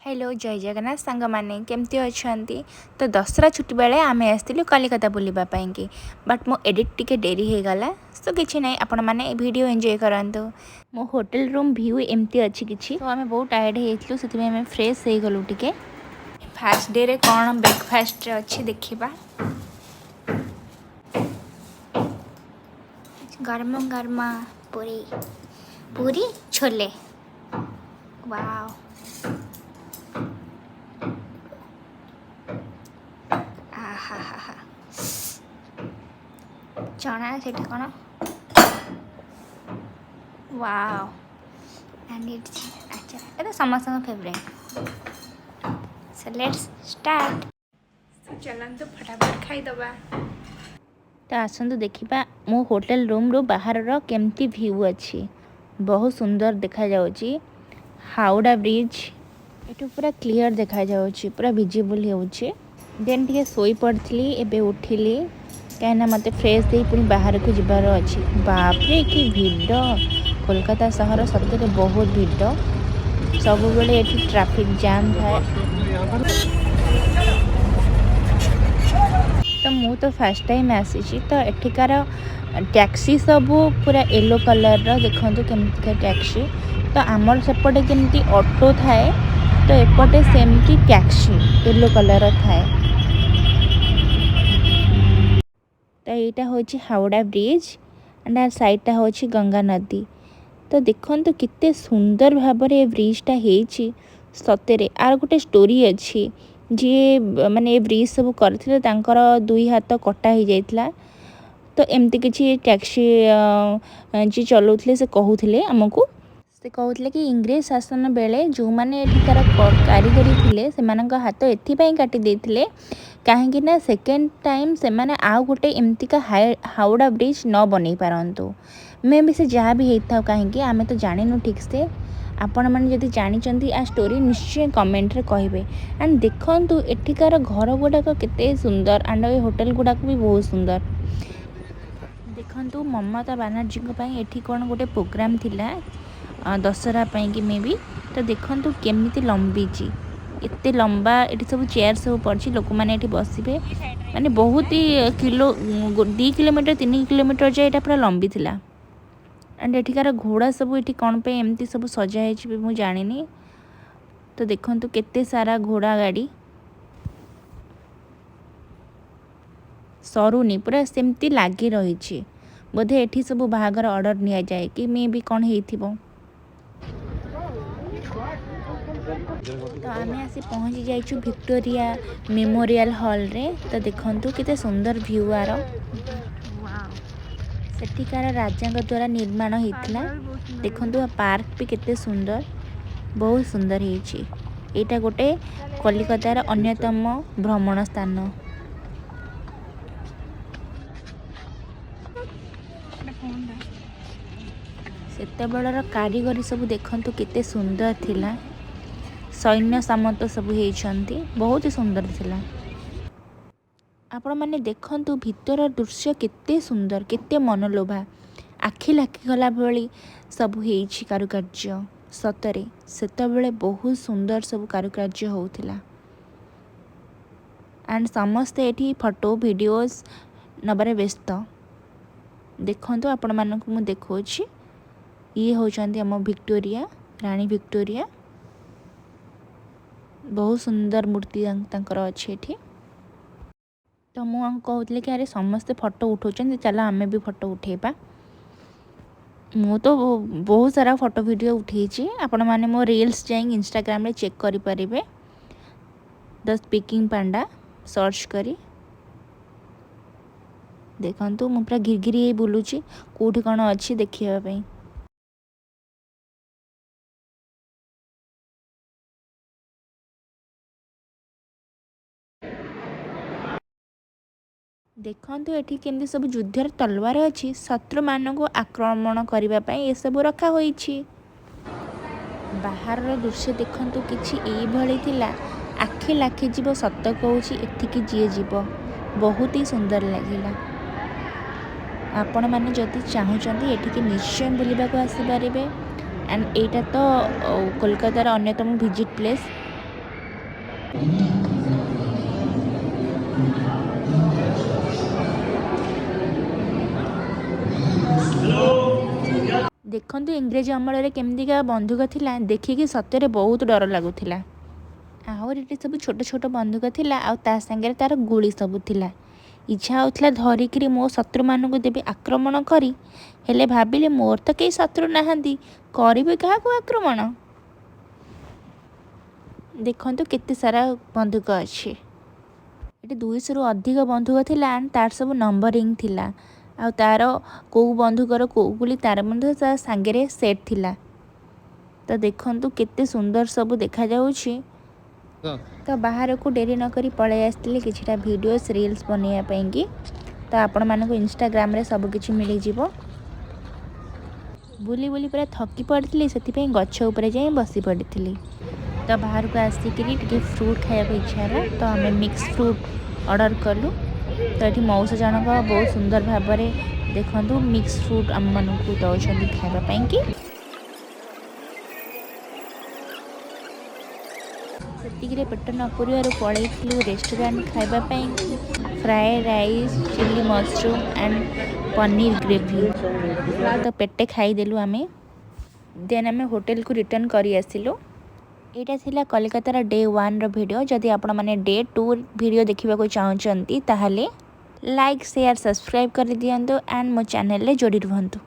Hello, ଜୟ ଜଗନ୍ନାଥ ସାଙ୍ଗମାନେ, କେମିତି ଅଛନ୍ତି? ତ ଦଶହରା ଛୁଟି ବେଳେ ଆମେ ଆସିଥିଲୁ କଲିକତା ବୁଲିବା ପାଇଁକି, ବଟ୍ ମୋ ଏଡ଼ିଟ୍ ଟିକେ ଡେରି ହେଇଗଲା। ସୋ କିଛି ନାହିଁ, ଆପଣମାନେ ଏ ଭିଡ଼ିଓ ଏନ୍ଜୟ କରନ୍ତୁ। ମୋ ହୋଟେଲ ରୁମ୍ ଭ୍ୟୁ ଏମିତି ଅଛି କିଛି। ତ ଆମେ ବହୁତ ଟାୟାର୍ଡ଼ ହେଇଯାଇଥିଲୁ, ସେଥିପାଇଁ ଆମେ ଫ୍ରେଶ୍ ହେଇଗଲୁ ଟିକେ। ଫାର୍ଷ୍ଟ ଡେରେ କ'ଣ ବ୍ରେକଫାଷ୍ଟରେ ଅଛି ଦେଖିବା। ଗରମ ଗରମ ପୁରୀ, ପୁରୀ ଛୋଲେ, ୱାଓ! ଆହା ହା ହା, ଚଣା, ସେଇଟା କ'ଣ? ୱାଓ! ଆଣ୍ଡ it's ଆଚାର, ଏ ତ ସମସ୍ତଙ୍କ ଫେଭରେଟ୍। Show let's start. ଚାଲନ୍ତୁ, ଫଟାଫଟ ଖାଇଦେବା। ତ ଆସନ୍ତୁ ଦେଖିବା ମୋ ହୋଟେଲ ରୁମ୍ରୁ ବାହାରର କେମିତି ଭ୍ୟୁ ଅଛି। ବହୁତ ସୁନ୍ଦର ଦେଖାଯାଉଛି। ହାଉଡ଼ା ବ୍ରିଜ୍ ଏଠୁ ପୁରା କ୍ଲିଅର୍ ଦେଖାଯାଉଛି, ପୁରା ଭିଜିବୁଲ୍ ହେଉଛି। ଦେନ୍ ଟିକେ ଶୋଇ ପଡ଼ିଥିଲି, ଏବେ ଉଠିଲି, କାହିଁକିନା ମୋତେ ଫ୍ରେଶ୍ ହେଇ ପୁଣି ବାହାରକୁ ଯିବାର ଅଛି। ବାପରେ, କି ଭିଡ଼! କୋଲକାତା ସହର ସତରେ ବହୁତ ଭିଡ଼। ସବୁବେଳେ ଏଠି ଟ୍ରାଫିକ୍ ଜାମ୍ ଥାଏ। ତ ମୁଁ ତ ଫାର୍ଷ୍ଟ ଟାଇମ୍ ଆସିଛି। ତ ଏଠିକାର ଟ୍ୟାକ୍ସି ସବୁ ପୁରା ୟେଲୋ କଲର୍ର। ଦେଖନ୍ତୁ କେମିତିକା ଟ୍ୟାକ୍ସି। ତ ଆମର ସେପଟେ ଯେମିତି ଅଟୋ ଥାଏ, ତ ଏପଟେ ସେମିତି ଟ୍ୟାକ୍ସି ୟେଲୋ କଲର୍ର ଥାଏ। ତ ଏଇଟା ହେଉଛି ହାୱଡ଼ା ବ୍ରିଜ୍ ଆଣ୍ଡ ଆ ସାଇଡ଼୍ଟା ହେଉଛି ଗଙ୍ଗା ନଦୀ। ତ ଦେଖନ୍ତୁ କେତେ ସୁନ୍ଦର ଭାବରେ ଏ ବ୍ରିଜ୍ଟା ହେଇଛି ସତରେ। ଆର ଗୋଟେ ଷ୍ଟୋରି ଅଛି। ଯିଏ ମାନେ ଏ ବ୍ରିଜ୍ ସବୁ କରିଥିଲେ, ତାଙ୍କର ଦୁଇ ହାତ କଟା ହେଇଯାଇଥିଲା। ତ ଏମିତି କିଛି ଟ୍ୟାକ୍ସି ଯିଏ ଚଲାଉଥିଲେ, ସେ କହୁଥିଲେ ଆମକୁ। ସେ କହୁଥିଲେ କି ଇଂରେଜ ଶାସନ ବେଳେ ଯେଉଁମାନେ ଏଠିକାର କାରିଗରୀ ଥିଲେ, ସେମାନଙ୍କ ହାତ ଏଥିପାଇଁ କାଟି ଦେଇଥିଲେ, କାହିଁକି ନା ସେକେଣ୍ଡ ଟାଇମ୍ ସେମାନେ ଆଉ ଗୋଟେ ଏମିତିକା ହାଉଡ଼ା ବ୍ରିଜ୍ ନ ବନେଇ ପାରନ୍ତୁ। ମେ ବି ସେ ଯାହା ବି ହେଇଥାଉ, କାହିଁକି ଆମେ ତ ଜାଣିନୁ ଠିକ୍ସେ। ଆପଣମାନେ ଯଦି ଜାଣିଛନ୍ତି ଆ ଷ୍ଟୋରି, ନିଶ୍ଚୟ କମେଣ୍ଟରେ କହିବେ। ଆଣ୍ଡ ଦେଖନ୍ତୁ ଏଠିକାର ଘର ଗୁଡ଼ାକ କେତେ ସୁନ୍ଦର, ଆଣ୍ଡ ଏ ହୋଟେଲ ଗୁଡ଼ାକ ବି ବହୁତ ସୁନ୍ଦର। ଦେଖନ୍ତୁ, ମମତା ବାନାର୍ଜୀଙ୍କ ପାଇଁ ଏଠି କ'ଣ ଗୋଟେ ପ୍ରୋଗ୍ରାମ୍ ଥିଲା ଦଶହରା ପାଇଁକି ମେ ବି। ତ ଦେଖନ୍ତୁ କେମିତି ଲମ୍ବିଛି, ଏତେ ଲମ୍ବା। ଏଠି ସବୁ ଚେୟାର ସବୁ ପଡ଼ିଛି, ଲୋକମାନେ ଏଠି ବସିବେ। ମାନେ ବହୁତ ହି 2 କିଲୋମିଟର, 3 କିଲୋମିଟର ଯାଏ ଏଇଟା ପୁରା ଲମ୍ବି ଥିଲା। ଆଣ୍ଡ ଏଠିକାର ଘୋଡ଼ା ସବୁ ଏଠି କ'ଣ ପାଇଁ ଏମିତି ସବୁ ସଜା ହେଇଛି ବି ମୁଁ ଜାଣିନି। ତ ଦେଖନ୍ତୁ କେତେ ସାରା ଘୋଡ଼ା ଗାଡ଼ି, ସରୁନି, ପୁରା ସେମିତି ଲାଗି ରହିଛି। ବୋଧେ ଏଠି ସବୁ ବାହାଘର ଅର୍ଡ଼ର ନିଆଯାଏ କି ମେ ବି କ'ଣ ହେଇଥିବ। ତ ଆମେ ଆସି ପହଞ୍ଚି ଯାଇଛୁ ଭିକ୍ଟୋରିଆ ମେମୋରିଆଲ ହଲ୍ରେ। ତ ଦେଖନ୍ତୁ କେତେ ସୁନ୍ଦର ଭ୍ୟୁ ଆର। ସେଠିକାର ରାଜାଙ୍କ ଦ୍ୱାରା ନିର୍ମାଣ ହେଇଥିଲା। ଦେଖନ୍ତୁ, ପାର୍କ ବି କେତେ ସୁନ୍ଦର, ବହୁତ ସୁନ୍ଦର ହେଇଛି। ଏଇଟା ଗୋଟେ କଲିକତାର ଅନ୍ୟତମ ଭ୍ରମଣ ସ୍ଥାନ। ସେତେବେଳର କାରିଗରୀ ସବୁ ଦେଖନ୍ତୁ କେତେ ସୁନ୍ଦର ଥିଲା। ସୈନ୍ୟ ସାମନ୍ତ ସବୁ ହେଇଛନ୍ତି, ବହୁତ ସୁନ୍ଦର ଥିଲା। ଆପଣମାନେ ଦେଖନ୍ତୁ ଭିତର ଦୃଶ୍ୟ କେତେ ସୁନ୍ଦର, କେତେ ମନଲୋଭା, ଆଖି ଲାଖିଗଲା ଭଳି ସବୁ ହେଇଛି କାରୁକାର୍ଯ୍ୟ। ସତରେ ସେତେବେଳେ ବହୁତ ସୁନ୍ଦର ସବୁ କାରୁକାର୍ଯ୍ୟ ହେଉଥିଲା। ଆଣ୍ଡ ସମସ୍ତେ ଏଠି ଫଟୋ ଭିଡ଼ିଓସ୍ ନେବାରେ ବ୍ୟସ୍ତ। ଦେଖନ୍ତୁ, ଆପଣମାନଙ୍କୁ ମୁଁ ଦେଖାଉଛି, ଇଏ ହେଉଛନ୍ତି ଆମ ଭିକ୍ଟୋରିଆ, ରାଣୀ ଭିକ୍ଟୋରିଆ। ବହୁତ ସୁନ୍ଦର ମୂର୍ତ୍ତି ତାଙ୍କର ଅଛି ଏଠି। ତ ମୁଁ ଆଙ୍କୁ କହୁଥିଲି କି ଆରେ, ସମସ୍ତେ ଫଟୋ ଉଠାଉଛନ୍ତି, ଚାଲ ଆମେ ବି ଫଟୋ ଉଠେଇବା। ମୁଁ ତ ବହୁତ ସାରା ଫଟୋ ଭିଡ଼ିଓ ଉଠେଇଛି। ଆପଣମାନେ ମୋ ରିଲ୍ସ ଯାଇକି ଇନଷ୍ଟାଗ୍ରାମରେ ଚେକ୍ କରିପାରିବେ, ଦ ସ୍ପିକିଂ ପାଣ୍ଡା ସର୍ଚ୍ଚ କରି। ଦେଖନ୍ତୁ, ମୁଁ ପୁରା ଘିରି ହେଇ ବୁଲୁଛି କେଉଁଠି କ'ଣ ଅଛି ଦେଖିବା ପାଇଁ। ଦେଖନ୍ତୁ ଏଠି କେମିତି ସବୁ ଯୁଦ୍ଧର ତଲୱାର ଅଛି। ଶତ୍ରୁମାନଙ୍କୁ ଆକ୍ରମଣ କରିବା ପାଇଁ ଏସବୁ ରଖା ହୋଇଛି। ବାହାରର ଦୃଶ୍ୟ ଦେଖନ୍ତୁ, କିଛି ଏଇଭଳି ଥିଲା। ଆଖି ଲାଖିଯିବ, ସତ କହୁଛି, ଏଠିକି ଯିଏ ଯିବ। ବହୁତ ହି ସୁନ୍ଦର ଲାଗିଲା। ଆପଣମାନେ ଯଦି ଚାହୁଁଛନ୍ତି, ଏଠିକି ନିଶ୍ଚୟ ବୁଲିବାକୁ ଆସିପାରିବେ। ଆଣ୍ଡ ଏଇଟା ତ କୋଲକାତାର ଅନ୍ୟତମ ଭିଜିଟ୍ ପ୍ଲେସ୍। ଦେଖନ୍ତୁ, ଇଂରେଜ ଅମଳରେ କେମିତିକା ବନ୍ଧୁକ ଥିଲା। ଦେଖିକି ସତରେ ବହୁତ ଡର ଲାଗୁଥିଲା। ଆହୁରି ଏଠି ସବୁ ଛୋଟ ଛୋଟ ବନ୍ଧୁକ ଥିଲା ଆଉ ତା ସାଙ୍ଗରେ ତାର ଗୁଳି ସବୁ ଥିଲା। ଇଚ୍ଛା ହେଉଥିଲା ଧରିକିରି ମୋ ଶତ୍ରୁମାନଙ୍କୁ ଦେବି ଆକ୍ରମଣ କରି। ହେଲେ ଭାବିଲି, ମୋର ତ କେହି ଶତ୍ରୁ ନାହାନ୍ତି, କରିବି କାହାକୁ ଆକ୍ରମଣ? ଦେଖନ୍ତୁ, କେତେ ସାରା ବନ୍ଧୁକ ଅଛି ଏଠି। 200ରୁ ଅଧିକ ବନ୍ଧୁକ ଥିଲା ଆଣ୍ଡ ତାର ସବୁ ନମ୍ବରିଂ ଥିଲା ଆଉ ତାର କେଉଁ ବନ୍ଧୁକର କେଉଁ ଗୁଳି, ତାର ମଧ୍ୟ ତା ସାଙ୍ଗରେ ସେଟ୍ ଥିଲା। ତ ଦେଖନ୍ତୁ, କେତେ ସୁନ୍ଦର ସବୁ ଦେଖାଯାଉଛି। ତ ବାହାରକୁ ଡେରି ନକରି ପଳେଇ ଆସିଥିଲି କିଛିଟା ଭିଡ଼ିଓସ୍, ରିଲ୍ସ ବନେଇବା ପାଇଁକି। ତ ଆପଣମାନଙ୍କୁ ଇନଷ୍ଟାଗ୍ରାମରେ ସବୁକିଛି ମିଳିଯିବ। ବୁଲି ବୁଲି ପୁରା ଥକି ପଡ଼ିଥିଲି, ସେଥିପାଇଁ ଗଛ ଉପରେ ଯାଇ ବସି ପଡ଼ିଥିଲି। ତ ବାହାରକୁ ଆସିକିରି ଟିକେ ଫ୍ରୁଟ୍ ଖାଇବାକୁ ଇଚ୍ଛା ହେଲା, ତ ଆମେ ମିକ୍ସ ଫ୍ରୁଟ୍ ଅର୍ଡ଼ର କଲୁ। ତ ଏଠି ମଉସା ଜଣକ ବହୁତ ସୁନ୍ଦର ଭାବରେ, ଦେଖନ୍ତୁ, ମିକ୍ସ ଫ୍ରୁଟ୍ ଆମମାନଙ୍କୁ ଦେଉଛନ୍ତି ଖାଇବା ପାଇଁକି। ସେତିକିରେ ପେଟ ନ ପୁରିବାରୁ ପଳେଇଥିଲୁ ରେଷ୍ଟୁରାଣ୍ଟ ଖାଇବା ପାଇଁ fried rice, chilli mushroom and paneer gravy. ତ ପେଟେ ଖାଇଦେଲୁ ଆମେ। ଦେନ୍ ଆମେ ହୋଟେଲକୁ ରିଟର୍ନ କରି ଆସିଲୁ। ଏଇଟା ଥିଲା କଲିକତାର ଡେ ୱାନ୍ର ଭିଡ଼ିଓ। ଯଦି ଆପଣମାନେ ଡେ ଟୁ ଭିଡ଼ିଓ ଦେଖିବାକୁ ଚାହୁଁଛନ୍ତି, ତାହେଲେ ଲାଇକ୍, ସେୟାର, ସବସ୍କ୍ରାଇବ୍ କରିଦିଅନ୍ତୁ ଆଣ୍ଡ ମୋ ଚ୍ୟାନେଲରେ ଯୋଡ଼ି ରୁହନ୍ତୁ।